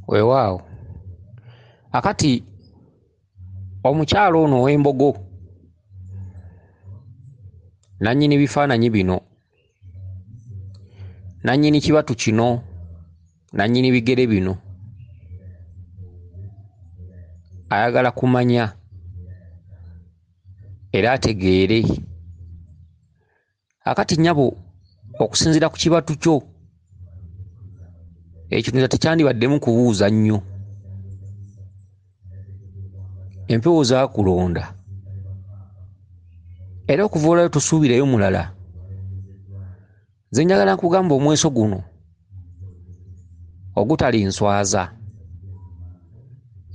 Weewaawo akati omukyala ono ow'embogo nannyini bifaananyi bino, nannyini kibatu kino, nannyini bigere bino ayagala kumanya era ategeere. Akati nnyabo okusinziira ku kibatu kyo ekyo nno tekyandibaddemu kubuuza nnyo. Empewo zaakulonda era okuva olwaleero tosuubirayo mulala. Nze njagala nkugamba omweso guno ogutalinswaza,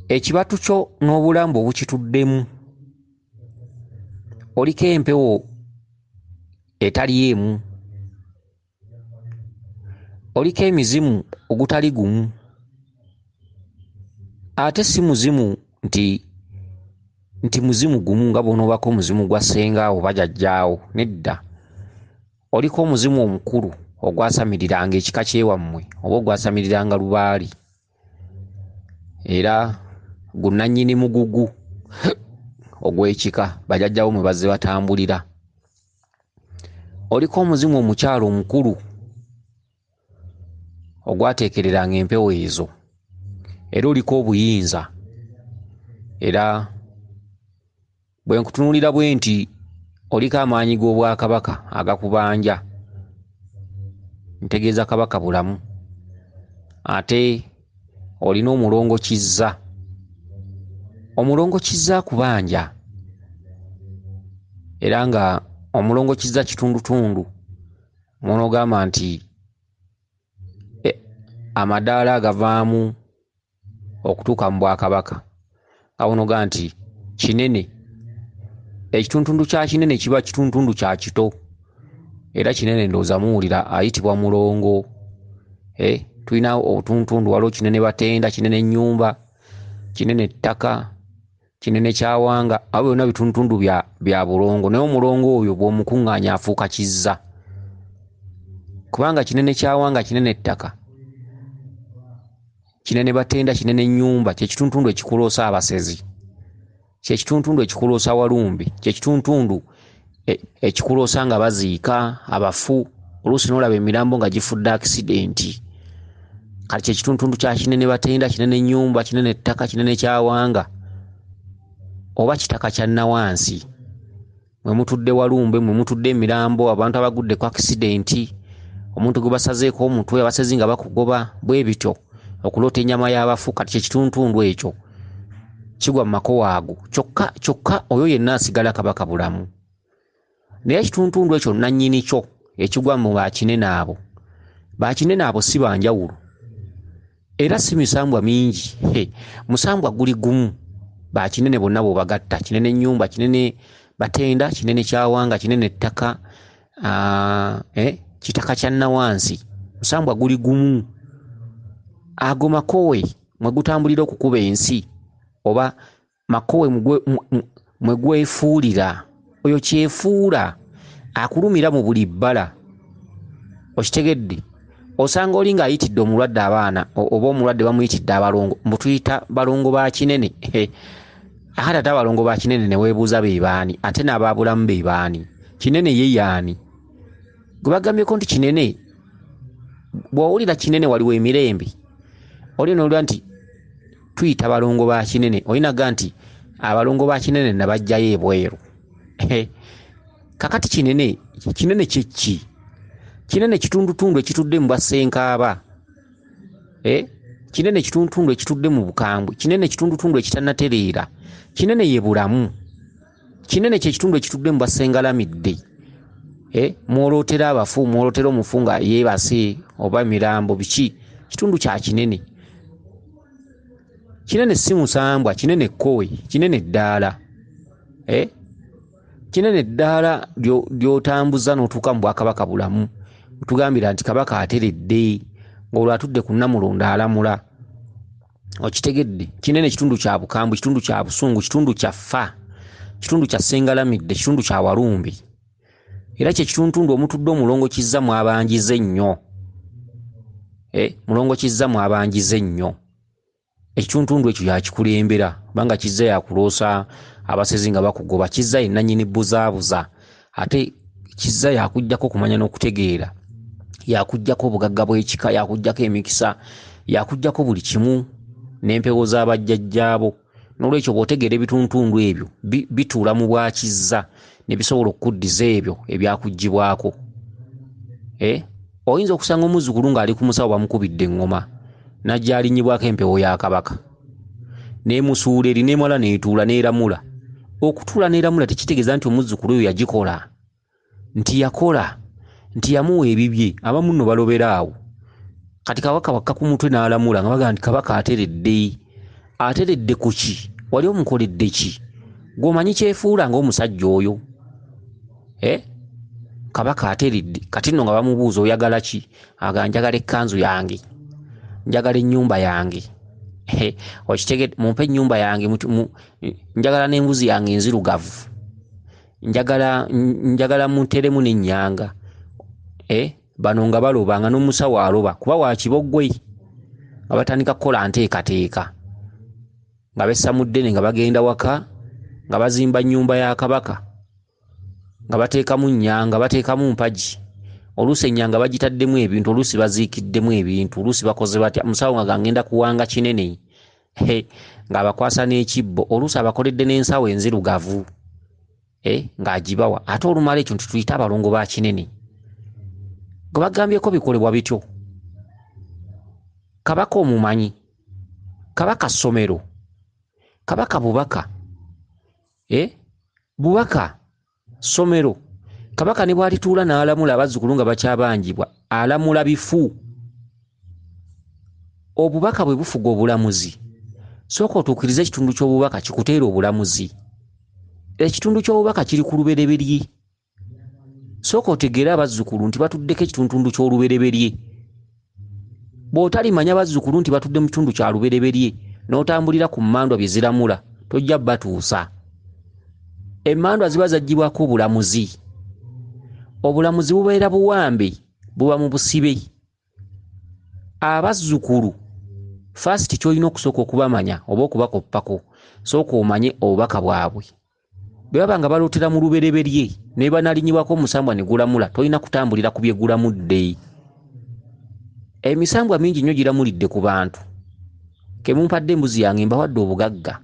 ekibatu kyo n'obulamu obukituddemu oliko empewo etali emu, oliko emizimu ogutali gumu, ate si muzimu nti nti muzimu gumu nga bw'onoobako omuzimu gwa ssengaawo oba jjajjaawo, nedda. Oliko omuzimu omukulu ogwasamiriranga ekika ky'ewammwe oba ogwasamiriranga lubaale era gunnannyini mugugu ogw'ekika bajjajjaabo mwe bazze batambulira. Oliko omuzimu omukyala omukulu ogwateekereranga empewo ezo era oliko obuyinza era bwe nkutunuulira bwe nti oliko amaanyi g'Obwakabaka agakubanja, ntegeeza Kabaka Bulamu, ate olina Omulongo Kizza. Omulongo Kizza akubanja era nga Omulongo Kizza kitundutundu mw'onoogamba nti amadaala agavaamu okutuuka mu Bwakabaka nga bw'onoogamba nti kinene. Ekituntundu kya kinene kiba kituntundu kya kito era kinene ndowooza muwulira ayitibwa Mulongo. Tulina obutuntundu, waliwo Kinene Batenda, Kinene Nnyumba, Kinene Ttaka, Kinene Kyawanga, abo byonna bituntundu bya bulongo naye omulongo oyo bw'omukuŋŋaanya afuuka Kizza. Kubanga Kinene Kyawanga, Kinene Ttaka, Kinene Batenda, Kinene Nnyumba kye kituntundu ekikuloosa abasezi, kye kituntundu ekikuloosa Walumbe, kye kituntundu ekikuloosa nga baziika abafu, oluusi n'olaba emirambo nga gifudde akisidenti. Kati kye kituntundu kya Kinene Batenda, Kinene Nnyumba, Kinene Ttaka, Kinene Kyawanga oba Kitaka kya Nnawansi. Mwe mutudde Walumbe, mwe mutudde emirambo, abantu abagudde ku akisidenti, omuntu gwe basazeeko omutwe, abasezi nga bakugoba, bwe bityo okuloota ennyama y'abafu. Kati kye kituntundu ekyo kigwa mu makowa ago. Kyokka kyokka oyo yenna asigala Kabaka Bulamu. Naye ekituntundu ekyo nannyini kyo ekigwa mu bakinene abo, bakinene abo si ba njawulo era si misambwa mingi. He, musambwa guli gumu bakinene bonna bw'obagatta, Kinene Nnyumba, Kinene Batenda, Kinene Kyawanga, Kinene Ttaka, Kitaka kya Nnawansi, musambwa guli gumu. Ago makowe mwe gutambulira okukuba ensi oba makowe mwe gwefuulira. Oyo kyefuula akulumira mu buli bbala. Okitegedde? Osanga oli ng'ayitidde omulwadde abaana oba omulwadde bamuyitidde abalongo, mbu tuyita balongo ba Kinene. Ate ate abalongo ba Kinene ne weebuuza be baani, ate n'abaabulamu be baani? Kinene ye y'ani? Gwe bagambyeko nti Kinene, bw'owulira Kinene waliwo emirembe, oli n'owulira nti tuyita balongo ba Kinene, olina ga nti abalongo ba Kinene nabaggyayo ebweru. Kakati Kinene, Kinene kye ki? Kinene kitundutundu ekitudde mu bwassenkaaba. Kinene kitundutundu ekitudde mu bukambwe. Kinene kitundutundu ekitannatereera. Kinene ye Bulamu. Kinene kye kitundu ekitudde mu bwassengalamidde. Mwolootera abafu, mwolootera omufu nga yeebase oba emirambo biki. Kitundu kya Kinene. Kinene si musambwa, Kinene kkowe, Kinene ddaala. Kinene ddaala ly'otambuza n'otuuka mu Bwakabaka Bulamu. Otugambira nti Kabaka ateredde ng'olwo atudde ku Nnamulondo alamula. Okitegedde? Kinene kitundu kya bukambwe, kitundu kya busungu, kitundu kya ffa, kitundu kya Ssengalamidde, kitundu kya Walumbe. Era kye kituntundu omutudde Omulongo Kizza mwabanjize ennyo. Mulongo Kizza mwabanjize ennyo. Ekituntundu ekyo yakikulembera, kubanga Kizza yakuloosa abasezi nga bakugoba. Kizza ye nannyini buzaabuza, ate Kizza yakuggyako okumanya n'okutegeera, yakuggyako obugagga bw'ekika, yakuggyako emikisa, yakuggyako buli kimu n'empewo z'abajjajjaabo. N'olwekyo bw'otegeera ebituntundu ebyo bituula mu bwakizza ne bisobola okukuddiza ebyo ebyakuggyibwako. Oyinza okusanga omuzzukulu ng'ali ku musawo bamukubidde eŋŋoma, n'ajja alinnyibwako empewo ya Kabaka, n'emusuula eri n'emala n'etuula n'eramula. Okutuula n'eramula tekitegeeza nti omuzzukulu oyo yagikola, nti yakola, nti yamuwa ebibye. Abamu nno balobera awo. Kati Kabaka bakka ku mutwe n'alamula nga bagamba nti Kabaka ateredde. Ateredde ku ki? Wali omukoledde ki? Gw'omanyi kyefuula ng'omusajja oyo. Kabaka ateredde. Kati nno nga bamubuuza oyagala ki? Agamba njagala ekkanzu yange, njagala ennyumba yange. Okitegedde, mumpe ennyumba yange, njagala n'embuzi yange enzirugavu, njagala munteremu n'ennyanga. Bano nga baloba, nga n'omusawo aloba kuba wa kiboggwe, nga batandika kukola nteekateeka, nga bessa mu ddene, nga bagenda waka, nga bazimba nnyumba ya Kabaka, nga bateekamu nnyanga, bateekamu mpagi. Oluusi ennyanga bagitaddemu ebintu, oluusi baziikiddemu ebintu, oluusi bakoze batya. Musawo nga ngenda kuwanga kinene, ng'abakwasa n'ekibbo, oluusi abakoledde n'ensawo enzirugavu, ng'agibawa. Ate olumala ekyo nti tuyite abalongo ba kinene, nga bagambyeko bikolebwa bityo. Kabaka omumanyi, Kabaka ssomero, Kabaka bubaka, bubaka ssomero. Kabaka ne bw'alituula n'alamula abazzukulu nga bakyabanjibwa, alamula bifu. Obubaka bwe bufuga obulamuzi. Sooka otuukirize ekitundu ky'obubaka kikuteere obulamuzi. Ekitundu ky'obubaka kiri ku lubereberye. Sooka otegeere abazzukulu nti batuddeko ekituntundu ky'olubereberye. Bw'otalimanya bazzukulu nti batudde mu kitundu kya lubereberye, n'otambulira ku mmandwa bye ziramula, tojja batuusa. Emmandwa ziba zaggyibwako obulamuzi. Obulamuzi bubeera buwambe, buba mu busibe. Abazzukulu first ky'olina okusooka okubamanya oba okubakoppako, sooka omanye obubaka bwabwe. Bwe baba nga balootera mu lubereberye ne banaalinnyibwako omusambwa ne gulamula, tolina kutambulira ku bye gulamudde. Emisambwa mingi nnyo giramulidde ku bantu. Ke mumpadde embuzi yange mbawadde obugagga,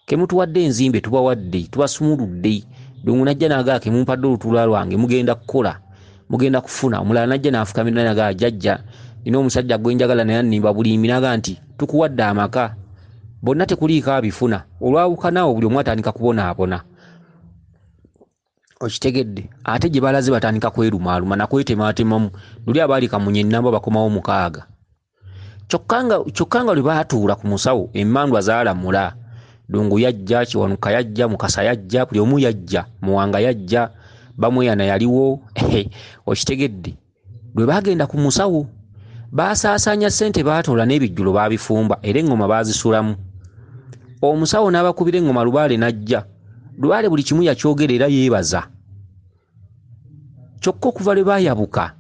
ke mutuwadde enzimbe tubawadde, tubasumuludde. Ddungu n'ajja n'agamba ke mumpadde olutuula lwange mugenda kukola, mugenda kufuna. Omulala n'ajja n'afukamira n'agamba jjajja nina omusajja gwe njagala naye annimba bulimi, n'agamba nti tukuwadde amaka. Bonna tekuliiko abifuna, olwawukanaawo buli omu atandika kubonaabona. Okitegedde? Ate gye balaze batandika kwerumaaluma na kwetematemamu. Luli abaali Kamunye ennamba bakomawo 6. Kyokka nga lwe baatuula ku musawo emmandwa zaalamula. Ddungu yajja, Kiwanuka yajja, Mukasa yajja, buli omu yajja, Muwanga yajja, Bamweyana yaliwo. Okitegedde? Lwe baagenda ku musawo baasaasaanya ssente baatoola n'ebijjulo baabifumba era eŋŋoma baazisulamu. Omusawo n'abakubira eŋŋoma Lubaale n'ajja. Lubaale buli kimu yakyogera era yeebaza. Kyokka okuva lwe baayabuka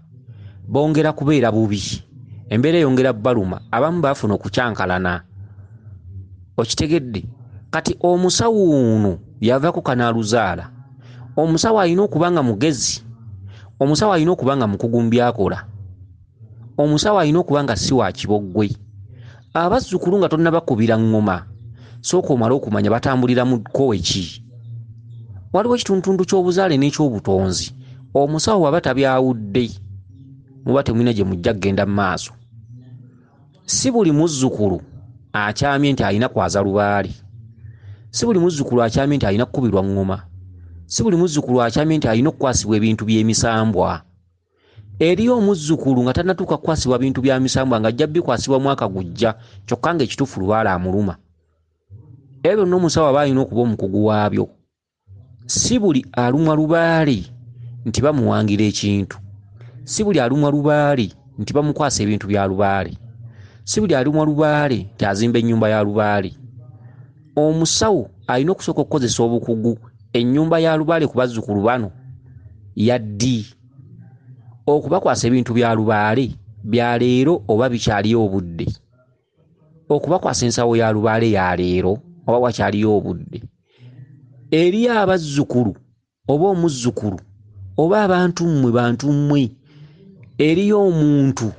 bongera kubeera bubi, embeera eyongera bbaluma, abamu baafuna okukyankalana. Okitegedde? Kati omusawo ono yavaako kanaaluzaala. Omusawo alina okuba nga mugezi, omusawo alina okuba nga mukugu mu by'akola, omusawo alina okuba nga si wa kiboggwe. Abazzukulu nga tonnabakubira ŋŋoma, sooka omale okumanya batambulira mu kkowe ki. Waliwo ekituntundu ky'obuzaale n'ekyobutonzi. Omusawo bw'aba tabyawudde, muba temulina gye mujja kugenda mu maaso. Si buli muzzukulu akyamye nti alina kwaza lubaale, si buli muzzukulu akyamye nti alina kukubirwa ŋŋoma, si buli muzzukulu akyamye nti alina okukwasibwa ebintu by'emisambwa. Eriyo omuzzukulu nga tannatuuka kukwasibwa bintu bya misambwa, ng'ajja bikwasibwa mwaka gujja, kyokka ng'ekituufu lubaale amuluma. Ebyo byonna omusawo aba alina okuba omukugu waabyo. Si buli alumwa lubaale nti bamuwangira ekintu, si buli alumwa lubaale nti bamukwasa ebintu bya lubaale, si buli alumwa lubaale nti azimba ennyumba ya lubaale. Omusawo alina okusooka okukozesa obukugu. Ennyumba ya lubaale ku bazzukulu bano ya ddi? Okubakwasa ebintu bya lubaale bya leero oba bikyaliyo obudde? Okubakwasa ensawo ya lubaale ya leero oba wakyaliyo obudde. Eriyo abazzukulu oba omuzzukulu oba abantu mmwe bantu mmwe, eriyo omuntu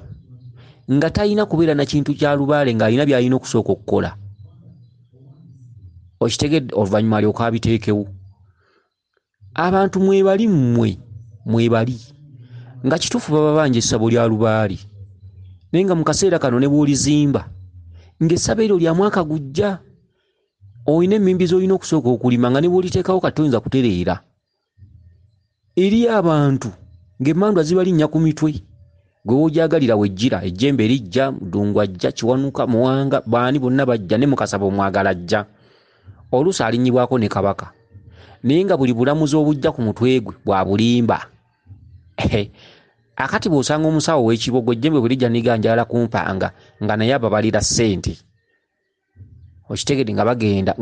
nga talina kubeera na kintu kya lubaale ng'alina by'alina okusooka okukola. Okitegedde? Oluvannyuma alyoke abiteekewo. Abantu mwebali mmwe mwebali nga kituufu baba banja essabo lya lubaale, naye nga mu kaseera kano ne bw'olizimba ng'essabo eryo lya mwaka gujja, olina emmimbi z'olina okusooka okulima nga ne bw'oliteekawo kati toyinza kutereera. Eriyo abantu ng'emmandwa zibalinnya ku mitwe, gwe w'ogyagalira wejjira, ejjembe lijja, Ddungu ajja, Kiwanuka, Muwanga, baani bonna bajja, ne Mukasa bw'omwagala ajja. Oluusi alinnyibwako ne Kabaka, naye nga buli bulamuzi obujja ku mutwe gwe bwa bulimba. Akati bw'osanga omusawo ow'ekibogo ejjembe bwe lijja niga njagala kumpanga nga naye ababalira ssente. Okitegedde? Nga bagenda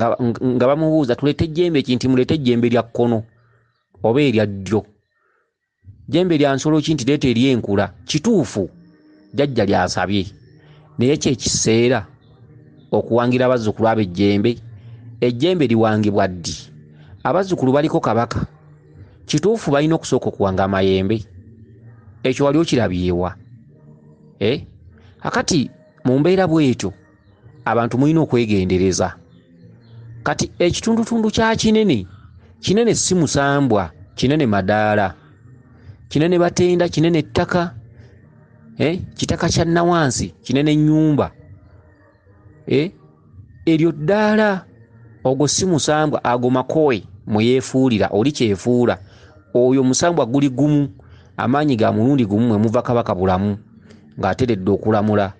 nga bamubuuza tuleete ejjembe ki, nti muleete ejjembe lya kkono oba erya ddyo. Jjembe lya nsolo ki, nti leeta ery'enkula. Kituufu jjajja ly'asabye, naye kye kiseera okuwangira abazzukulu abo ejjembe. Ejjembe liwangibwa ddi? Abazzukulu baliko kabaka. Kituufu balina okusooka okuwanga amayembe. Ekyo wali okirabyewa? Akati mu mbeera bw'etyo abantu mulina okwegendereza. Kati ekitundutundu kya Kinene, Kinene si musambwa, Kinene madaala, Kinene batenda, Kinene ttaka, kitaka kya Nawansi, Kinene nnyumba. Eryo ddaala, ogwo si musambwa, ago makowe mwe yeefuulira, oli kyefuula. Oyo musambwa guli gumu, amaanyi ga mulundi gumu mwe muva Kabaka Bulamu ng'ateredde okulamula.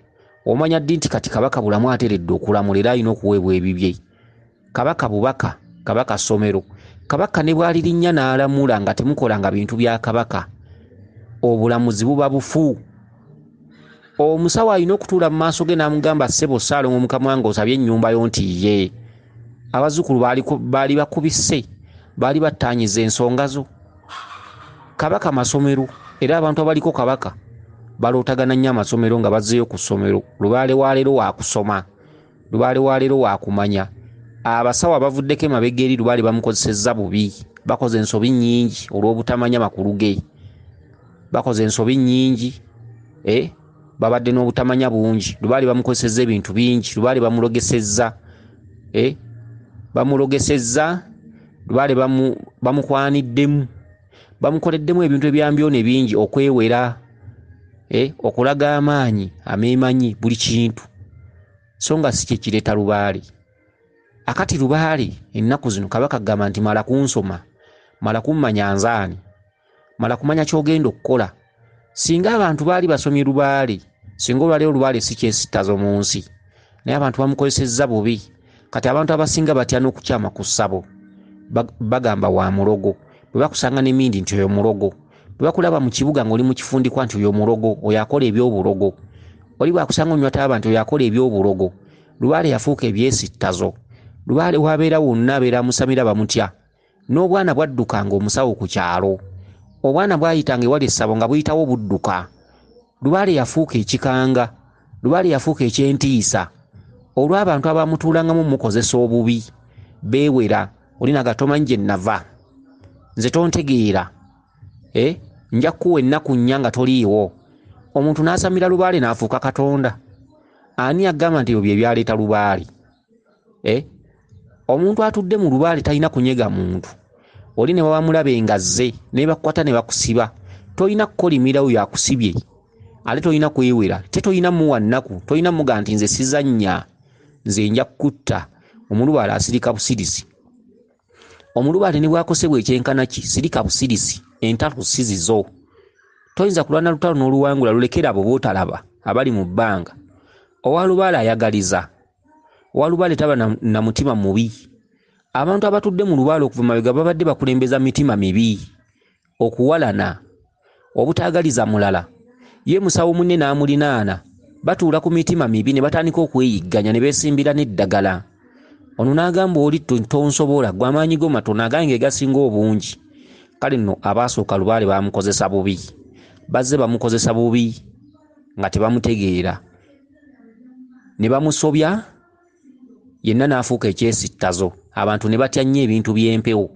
Omanya ddi nti kati Kabaka Bulamu ateredde okulamula era alina okuweebwa ebibye? Kabaka bubaka, Kabaka ssomero. Kabaka ne bw'alirinnya n'alamula nga temukolanga bintu bya Kabaka, obulamuzi buba bufu. Omusawo alina okutuula mu maaso ge n'amugamba, ssebo Ssaalongo mukama wange osabye ennyumba yo nti ye. Abazzukulu baali bakubise, baali battaanyiza ensonga zo. Kabaka masomero, era abantu abaliko Kabaka balootagana nnyo amasomero nga bazzeeyo ku ssomero. Lubaale wa leero wa kusoma, lubaale wa leero wa kumanya. Abasawo abavuddeko emabega eri lubaale bamukozesezza bubi, bakoze ensobi nnyingi olw'obutamanya makulu ge. Bakoze ensobi nnyingi, babadde n'obutamanya bungi. Lubaale bamukozesezza ebintu bingi, lubaale bamulogesezza, bamulogesezza, lubaale bamukwaniddemu, bamukoleddemu ebintu ebyambyone bingi, okwewera, okulaga amaanyi ameemanyi buli kintu, so nga si kye kireeta lubaale. Akati lubaale ennaku zino Kabaka agamba nti mala kunsoma, mala kummanya nzaani, mala kumanya ky'ogenda okukola. Singa abantu baali basomye lubaale, singa olwaleero lubaale si kyesittazo mu nsi, naye abantu bamukozesezza bubi. Kati abantu abasinga batya n'okukyama ku ssabo, bagamba wa mulogo. Bwe bakusanga n'emmindi nti oyo mulogo, bwe bakulaba mu kibuga ng'oli mu kifundikwa nti oyo mulogo, oyo akola ebyobulogo. Oli bw'akusanga onywa taaba nti oyo akola ebyobulogo. Lubaale yafuuka ebyesittazo. Lubaale w'abeera wonna abeera amusamira bamutya. N'obwana bwaddukanga omusawo ku kyalo. Obwana bwayitanga ewali essabo nga buyitawo budduka. Lubaale yafuuka ekikanga, lubaale yafuuka eky'entiisa. Olw'abantu abamutuulangamu mukozesa obubi, beewera, oli naga tomanyi gye nnava, nze tontegeera, nja kukuwa ennaku nnya nga toliiwo. Omuntu n'asamira lubaale n'afuuka Katonda. Ani agamba nti ebyo bye byaleeta lubaale? Omuntu atudde mu lubaale talina kunyega muntu. Oli ne baba mulabe nga azze, ne bakukwata ne bakusiba. Tolina kukolimira oyo akusibye, ate tolina kwewera, te tolina muwa nnaku, tolina muga nti nze sizannya, nze nja kukutta. Omulubaale asirika busirisi. Omulubaale ne bw'akosebwa ekyenkana ki, sirika busirisi, entalo si zizo. Toyinza kulwana lutalo n'oluwangula, lulekere abo b'otalaba abali mu bbanga. Owa lubaale ayagaliza, owa lubaale taba na mutima mubi. Abantu abatudde mu lubaale okuva mabega babadde bakulembeza mitima mibi, okuwalana, obutaagaliza mulala. Ye musawo munne n'amulinaana, batuula ku mitima mibi ne batandika okweyigganya ne beesimbira n'eddagala. Ono n'agamba oli tonsobola, gwe amaanyi go matono, agange gasinga obungi. Kale nno abaasooka lubaale baamukozesa bubi, bazze bamukozesa bubi nga tebamutegeera. Ne bamusobya yenna n'afuuka ekyesittazo. Abantu ne batya nnyo ebintu by'empewo.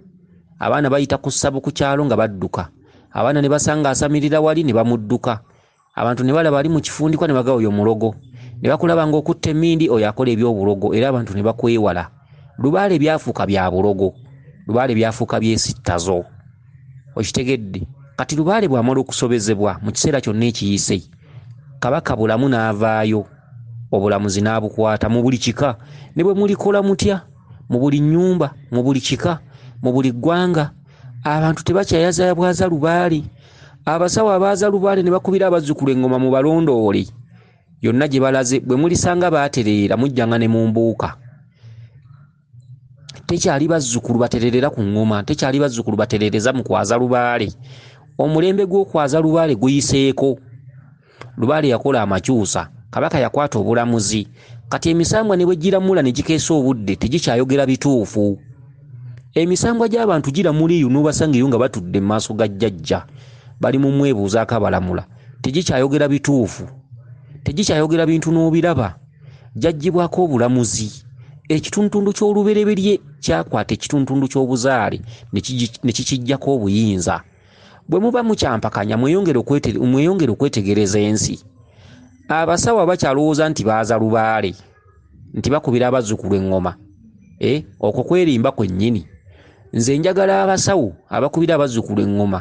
Abaana bayita ku ssabo ku kyalo nga badduka. Abaana ne basanga asamirira wali ne bamudduka. Abantu ne balaba ali mu kifundikwa ne bagamba oyo mulogo. Ne bakulaba ng'okutta emmindi oyo akola ebyobulogo, era abantu ne bakwewala. Lubaale byafuuka bya bulogo. Lubaale byafuuka byesittazo. Okitegedde? Kati lubaale bw'amala okusobezebwa mu kiseera kyonna ekiyise, Kabaka Bulamu n'avaayo, obulamuzi n'abukwata mu buli kika. Ne bwe mulikola mutya, mu buli nnyumba, mu buli kika, mu buli ggwanga, abantu tebakyayazayabwaza lubaale. Abasawo abaaza lubaale ne bakubira abazzukulu eŋŋoma mu balondoole. Yonna gye balaze, bwe mulisanga baatereera, mujjanga ne mu mbuuka. Tekyali bazzukulu batererera ku ŋŋoma, tekyali bazzukulu baterereza mu kwaza lubaale. Omulembe gw'okwaza lubaale guyiseeko. Lubaale yakola amakyusa, Kabaka yakwata obulamuzi. Kati emisambwa ne bwe giramula ne gikeesa obudde, tegikyayogera bituufu. Emisambwa gy'abantu giramula eyo n'obasanga eyo nga batudde mu maaso ga jjajja, bali mu mwebuuzaako abalamula. Tegikyayogera bituufu, tegikyayogera bintu n'obiraba. Gyaggyibwako obulamuzi. Ekitundutundu ky'olubereberye kyakwata ekitundutundu ky'obuzaale ne kikiggyako obuyinza. Bwe muba mukyampakanya, mweyongere okwetegereza ensi. Abasawo abakyalowooza nti baaza lubaale, nti bakubira abazzukulu eŋŋoma, okwo kwerimba kwennyini. Nze njagala abasawo abakubira abazzukulu eŋŋoma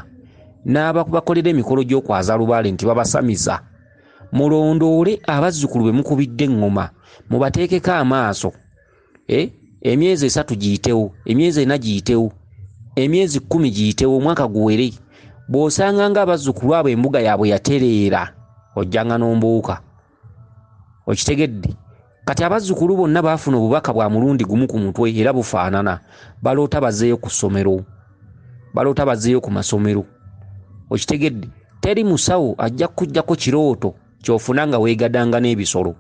n'abakolera emikolo gy'okwaza lubaale nti babasamiza. Mulondoole abazzukulu be mukubidde eŋŋoma, mubateekeko amaaso. Emyezi 3 giyitewo, emyezi 4 giyitewo, emyezi 10 giyitewo, omwaka guwere. Bw'osanga ng'abazzukulu abo embuga yaabwe yatereera, ojjanga n'ombuuka. Okitegedde? Kati abazzukulu bonna baafuna obubaka bwa mulundi gumu ku mutwe era bufaanana. Baloota bazzeeyo ku ssomero, baloota bazzeeyo ku masomero. Okitegedde? Teri musawo ajja kukuggyako kirooto ky'ofuna nga weegaddanga n'ebisolo,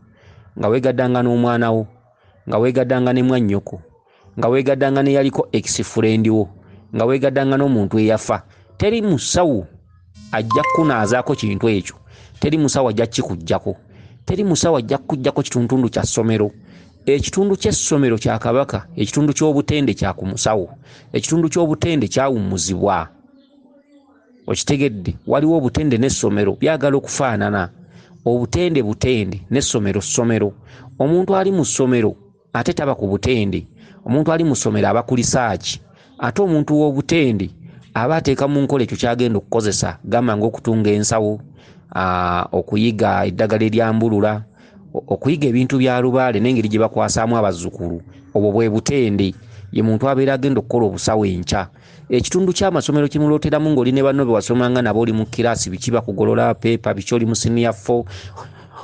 nga weegaddanga n'omwana wo, nga weegaddanga ne mwannyoko, nga weegaddanga n'eyaliko ex-friend wo, nga weegaddanga n'omuntu eyafa. Teri musawo ajja kukunaazaako kintu ekyo. Teri musawo ajja kukikuggyako. Teri musawo ajja kukuggyako kitundutundu kya ssomero. Ekitundu ky'essomero kya Kabaka, ekitundu ky'obutende kya ku musawo, ekitundu ky'obutende kyawummuzibwa. Okitegedde? Waliwo obutende n'essomero byagala okufaanana. Obutende butende n'essomero ssomero. Omuntu ali mu ssomero ate taba ku butende. Omuntu ali mu ssomero aba ku lisaaki. Ate omuntu w'obutende aba ateeka mu nkola ekyo ky'agenda okukozesa, gamba ng'okutunga ensawo, okuyiga eddagala eryambulula, okuyiga ebintu bya lubaale n'engeri gye bakwasaamu abazzukulu. Obwo bwe butende. Ye muntu abeera agenda okukola obusawo enkya. Ekitundu ky'amasomero kimulooteramu ng'oli ne banno be wasomanga nabo, oli mu kiraasi, biki bakugolola peepa, biki oli mu siniya 4,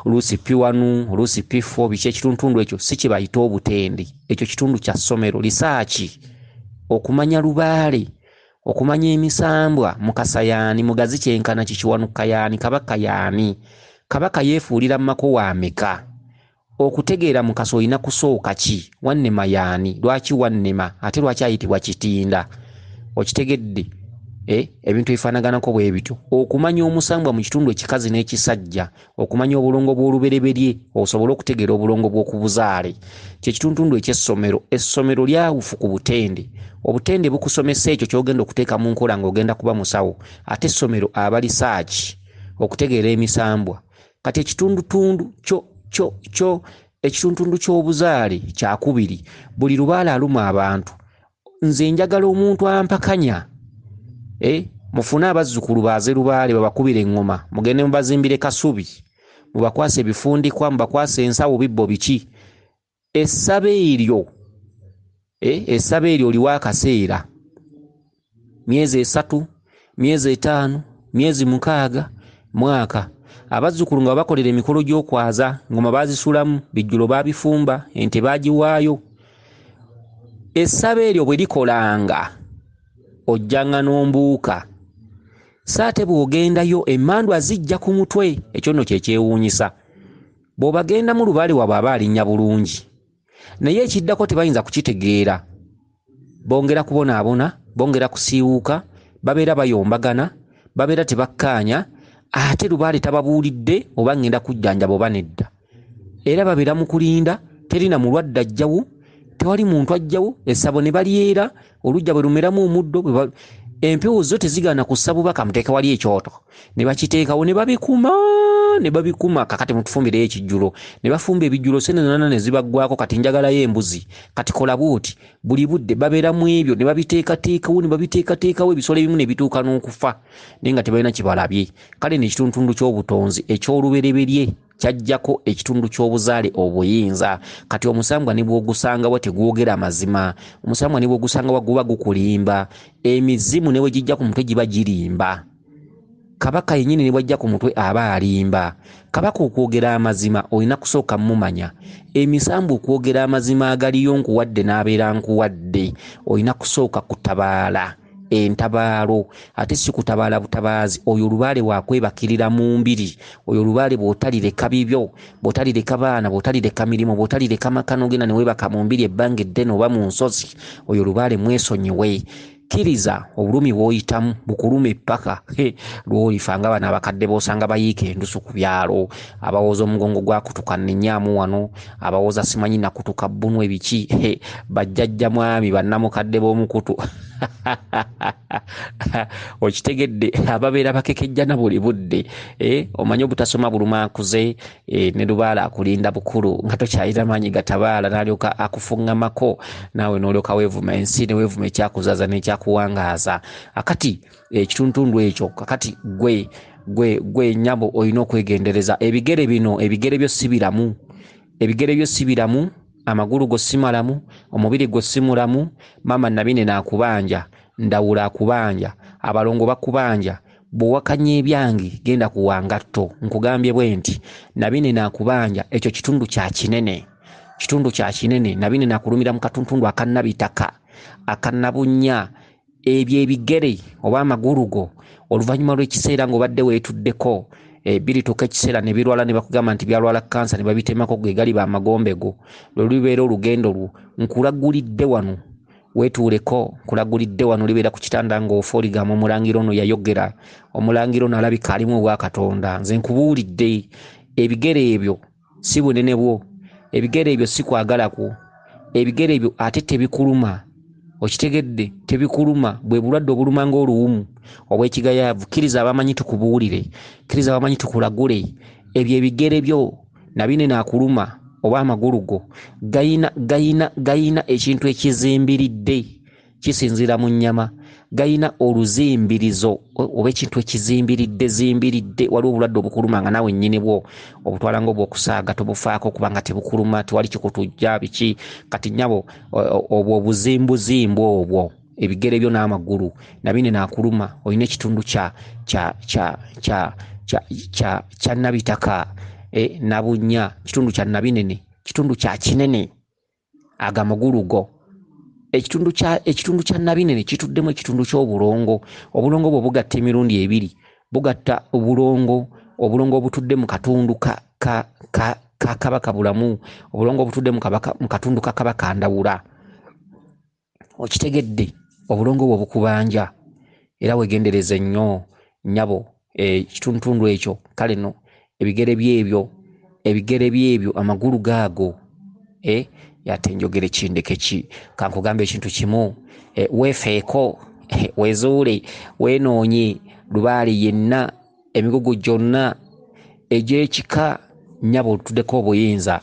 oluusi P1, oluusi P4, biki. Ekitundutundu ekyo si kye bayita obutende. Ekyo kitundu kya ssomero, lisaaki, okumanya lubaale, okumanya emisambwa, Mukasa y'ani, Mugazi kyenkana ki, Kiwanuka y'ani, Kabaka y'ani, Kabaka yeefuulira mu makowa ameka. Okutegeera Mukasa olina kusooka ki, Wannema y'ani, lwaki Wannema, ate lwaki ayitibwa Kitinda. Okitegedde? Ebintu ebifaanaganako bwe bityo. Okumanya omusambwa mu kitundu ekikazi n'ekisajja, okumanya obulongo bw'olubereberye osobole okutegeera obulongo bw'okubuzaale. Kye kitundutundu eky'essomero. Essomero lyawufu ku butende. Obutende bukusomesa ekyo ky'ogenda okuteeka mu nkola ng'ogenda kuba musawo. Ate essomero aba lisaaki okutegeera emisambwa. Kati ekitundutundu ekitundutundu ky'obuzaale kyakubiri. Buli lubaale aluma abantu. Nze njagala omuntu ampakanya. Mufune abazzukulu baaze lubaale babakubire eŋŋoma, mugende mubazimbire kasubi, mubakwase ebifundikwa, mubakwase ensawo, bibbo biki. Essabo eryo, essabo eryo oliwa akaseera, myezi 3, myezi 5, myezi 6, mwaka. Abazzukulu nga babakolera emikolo gy'okwaza, ngoma baazisulamu, bijjulo baabifumba, ente baagiwaayo. Essabo eryo bwe likolanga, ojjanga n'ombuuka. Saate bw'ogendayo emmandwa zijja ku mutwe, ekyo nno kye kyewuunyisa. Bw'obagendamu lubaale waabwe aba alinnya bulungi, naye ekiddako tebayinza kukitegeera. Bongera kubonaabona, bongera kusiiwuuka, babeera bayombagana, babeera tebakkaanya, ate lubaale tababuulidde oba ngenda kujjanjaba oba nedda. Era babeera mu kulinda, teri na mulwadde ajjawo, tewali muntu ajjawo, essabo ne balyera, oluggya bwe lumeramu omuddo, empewo zo tezigaana kussa bubaka, muteeke wali ekyoto. Ne bakiteekawo ne babikuma, ne babikuma, kakati mutufumbireyo ekijjulo. Ne bafumba ebijjulo, ssente zonna ne zibaggwako, kati njagalayo embuzi. Kati kola bw'oti, buli budde babeera mu ebyo, ne babiteekateekawo, ne babiteekateekawo, ebisolo ebimu ne bituuka n'okufa, naye nga tebalina kye balabye. Kale n'ekitundutundu ky'obutonzi eky'olubereberye kyajjako ekitundu ky'obuzaale obuyinza. Kati omusambwa ne bw'ogusangawa tegwogera mazima, omusambwa ne bw'ogusangawa guba gukulimba, emizimu ne bwe gijja ku mutwe giba girimba. Kabaka yennyini ne bw'ajja ku mutwe aba alimba. Kabaka okwogera amazima olina kusooka mmumanya. Emisambwa okwogera amazima agaliyo nkuwadde n'abeera nkuwadde, olina kusooka kutabaala entabaalo, ate si kutabaala butabaazi. Oyo olubaale wakwebakirira mu mbiri, oyo olubaale bw'otalireka bibyo, bw'otalireka baana, bw'otalireka mirimu, bw'otalireka maka n'ogenda ne weebaka mu mbiri ebbanga eddene oba mu nsozi, oyo olubaale mwesonyiwe. Kkiriza obulumi bw'oyitamu bukuluma eppaka lw'olifa, nga bano abakadde b'osanga bayiika endusu ku byalo, abawooza omugongo gwakutuka nnenyaamu wano, abawooza simanyi nakutuka bbunu ebiki, bajjajja mwami bannamukadde b'omukutu. Okitegedde, ababeera bakekejjana buli budde. Omanyi obutasoma buluma akuze, ne lubaala akulinda bukulu nga tokyalina maanyi gatabaala, n'alyoka akufuŋŋamako, naawe n'olyoka weevuma ensi ne weevuma ekyakuzaaza n'ekyakuwangaaza. Akati ekituntundu ekyo, kakati gwe gwe gwe nnyabo olina okwegendereza. Ebigere bino, ebigere byo si biramu, ebigere byo si biramu, amagulu go si malamu, omubiri gwo si mulamu. Maama Nabinene akubanja, Ndawula akubanja, abalongo bakubanja. Bw'owakanya ebyange genda ku wangatto. Nkugambye bwe nti Nabinene akubanja, ekyo kitundu kya kinene, kitundu kya kinene. Nabinene akulumira mu katuntundu akannabitaka, akannabunnya. Ebyo ebigere oba amagulu go oluvannyuma lw'ekiseera ng'obadde weetuddeko, birituuka ekiseera ne birwala, ne bakugamba nti byalwala kansa, ne babitemako, ge galiba amagombe go. Lwe lubeera olugendo lwo. Nkulagulidde wano, weetuuleko, nkulagulidde wano, libeera ku kitanda ng'ofa oligamba omulangira ono yayogera, omulangira ono alabika alimu obwakatonda. Nze nkubuulidde, ebigere ebyo si bunene bwo, ebigere ebyo si kwagala kwo, ebigere ebyo ate tebikuluma. Okitegedde, tebikuluma, bwe bulwadde obuluma ng'oluwumu obw'ekigayaavu. Kkiriza abamanyi tukubuulire, kkiriza abamanyi tukulagule. Ebyo ebigere byo Nabinene akuluma oba amagulu go gayina gayina gayina ekintu ekizimbiridde, kisinziira mu nnyama, gayina oluzimbirizo oba ekintu ekizimbiridde zimbiridde. Waliwo obulwadde obukuluma nga naawe nnyini bwo obutwala ng'obwokusaaga, tobufaako kubanga tebukuluma, tewali kikutujja biki. Kati nnyabo obwo obuzimbuzimbu obwo ebigere byo n'amagulu, Nabinene akuluma, olina ekitundu kya kya kya kya kya kya kya nabitaka, nabunnya, kitundu kya Nabinene, kitundu kya kinene. Ago amagulu go, ekitundu kya Nabinene kituddemu ekitundu ky'obulongo. Obulongo bwo bugatta emirundi ebiri, bugatta obulongo, obulongo obutudde mu katundu ka ka ka ka Kabaka Bulamu, obulongo obutudde mu katundu ka Kabaka Ndawula. Okitegedde, obulongo bwo bukubanja, era weegendereze nnyo nnyabo ekitundutundu ekyo. Kale nno ebigere byebyo, ebigere byebyo, amagulu gaago, ate njogere kindeke ki, kankugambe ekintu kimu, weefeeko, weezuule, weenoonye lubaale yenna, emigugu gyonna egy'ekika nnyabo otuddeko obuyinza.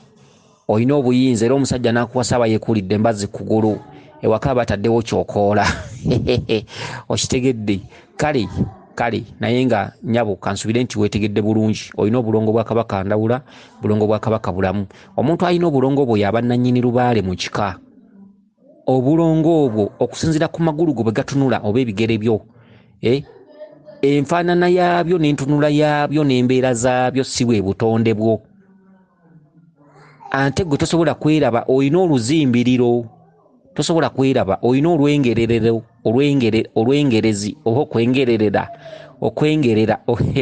Olina obuyinza, era omusajja n'akuwasa aba yeekuulidde embazzi ku kugulu, ewaka aba ataddewo ky'okoola. Okitegedde? Kale kale, naye nga nnyabo kansubire nti weetegedde bulungi. Olina obulongo bwa Kabaka Ndawula, bulongo bwa Kabaka Bulamu. Omuntu alina obulongo bwo y'aba nnannyini lubaale mu kika. Obulongo obwo okusinziira ku magulu go bwe gatunula oba ebigere byo, enfaanana yaabyo n'entunula yaabyo n'embeera zaabyo si bwe butonde bwo. Ate gwe tosobola kweraba, olina oluzimbiriro, tosobola kweraba, olina olwengererero, olwengerezi oba okwengererera, okwengerera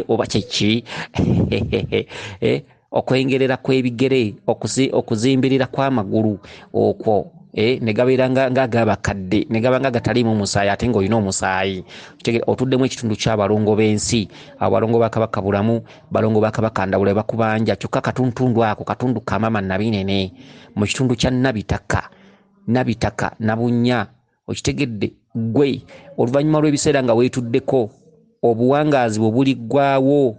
oba kyeki, okwengerera kw'ebigere, okuzimbirira kw'amagulu okwo, Ne gabeera ng'agabakadde, ne gaba nga gataliimu musaayi ate ng'olina omusaayi. Otuddemu ekitundu ky'abalongo b'ensi, abalongo ba Kabaka Bulamu, balongo ba Kabaka Ndawula bakubanja. Kyokka katuntundu ako katundu ka Maama Nabinene mu kitundu kya Nabitaka, Nabitaka Nabunnya. Okitegedde ggwe oluvannyuma lw'ebiseera nga weetuddeko, obuwangaazi bwe buliggwawo,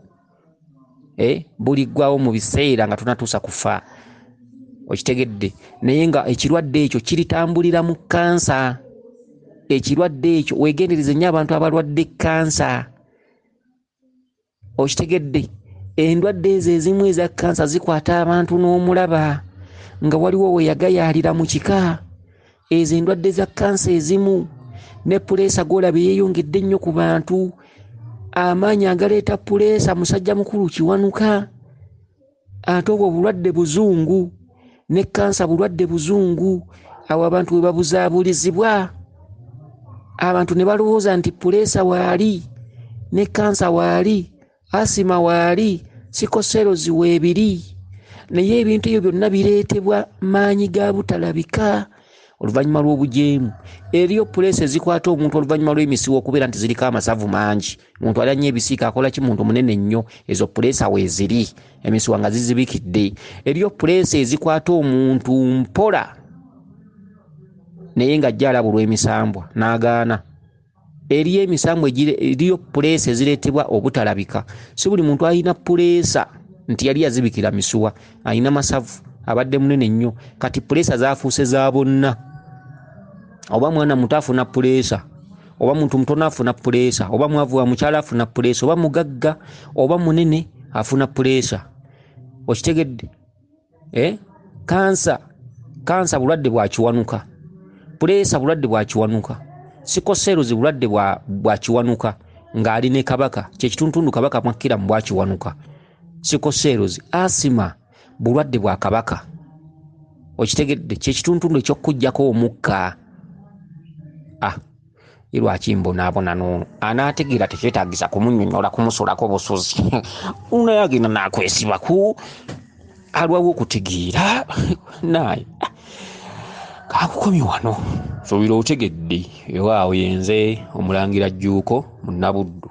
buliggwawo mu biseera nga tonatuusa kufa. Okitegedde, naye nga ekirwadde ekyo kiritambulira mu kansa. Ekirwadde ekyo weegendereze nnyo abantu abalwadde kansa. Okitegedde, endwadde ezo ezimu eza kansa zikwata abantu n'omulaba nga waliwo we yagayaalira mu kika. Ezo endwadde za kansa ezimu ne puleesa gw'olaba yeeyongedde nnyo ku bantu. Amaanyi agaleeta puleesa musajja mukulu Kiwanuka, ate obwo bulwadde buzungu, ne kansa bulwadde buzungu. Awo abantu we babuzaabuulizibwa, abantu ne balowooza nti puleesa waali, ne kansa waali, asima waali, sikoserozi weebiri. Naye ebintu ebyo byonna bireetebwa maanyi ga butalabika oluvannyuma lw'obujeemu. Eriyo puleesa ezikwata omuntu oluvannyuma lw'emisiwa okubeera nti ziriko amasavu mangi. Omuntu alya nnyo ebisiika akola ki? Muntu munene nnyo, ezo puleesa weeziri, emisiwa nga zizibikidde. Eriyo puleesa ezikwata omuntu mpola naye ng'ajja alabulwa emisambwa n'agaana. Eriyo emisambwa eriyo puleesa ezireetebwa obutalabika. Si buli muntu alina puleesa nti yali yazibikira misuwa, alina masavu, abadde munene nnyo. Kati puleesa zaafuuse za bonna. Oba mwana muto afuna puleesa, oba muntu mutono afuna puleesa, oba mwavu wa mukyala afuna puleesa, oba mugagga oba munene afuna puleesa. Okitegedde? Kansa bulwadde bwa Kiwanuka, puleesa bulwadde bwa Kiwanuka, sikoserozi bulwadde bwa Kiwanuka ng'ali ne Kabaka, kyekituntundu Kabaka mwakkira mu bwa Kiwanuka. Sikoserozi, asima bulwadde bwa Kabaka. Okitegedde? Kyekituntundu eky'okuggyako omukka. Lwaki mbonaabona n'ono anaategeera tekyetaagisa kumunnyonnyola kumusulako busuzi. Naye agenda n'akwesibaku, alwawo okutegeera. Naye kakukomye wano, suubira otegedde. Ewaawo yenze Omulangira Jjuuko Munnabuddu.